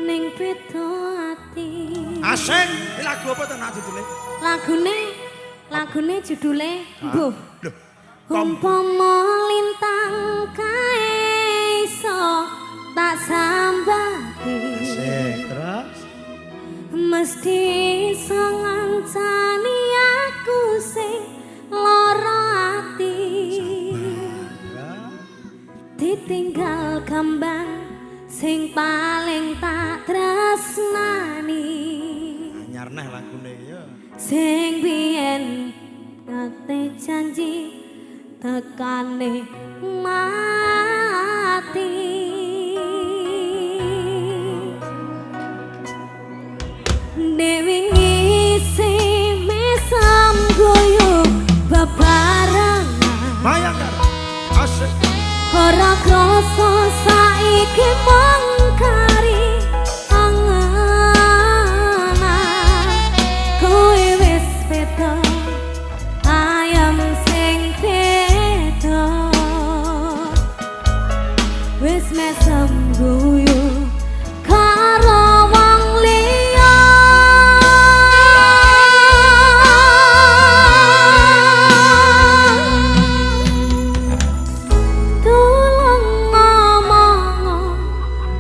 ning beda ati. Asing, ini lagu apa to nak judule? Lagune lagune judule Mbuh. Loh, kom Umpama lintang kae iso tak sambati. Asik, terus mesti iso ngancani aku sing lara ati. Ditinggal kembang sing paling tak tresnani. Anyar neh lagune ya. Sing biyen kate janji tekane mati. Dewi ngisi mesam guyu bebarengan. Bayangkan. Asik. Ora krasa saiki mung kari angenan. Kowe wis beda, ayam sing beda. Wis mesem guyu karo wong liya. Tulung ngomong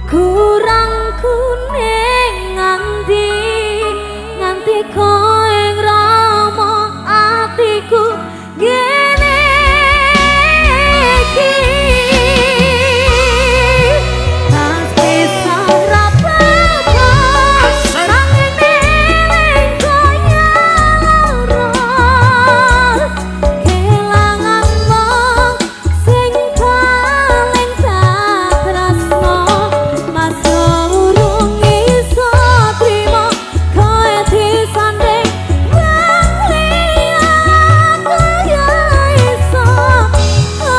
kurang kuning nganti nganti kowe ngrama atiku ngene iki. Tas pisah ra apa-apa, nanging ning kaya lara. Kelangan wong sing paling tak tresno, masa urung iso trimo kowe disanding wong liya kaya iso apa.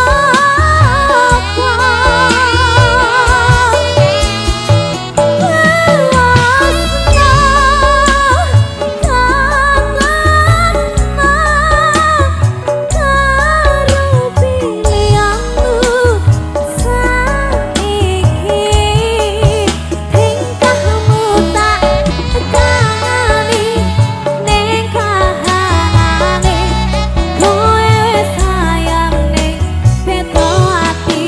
Karo pilihanmu saiki, tingkahmu tak kangeni ning kahanane kowe wis sayang ning beda ati.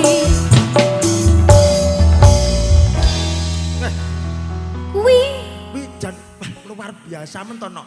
Eh, Kuwi kuwi jan wah, luar biasa men to, Nok.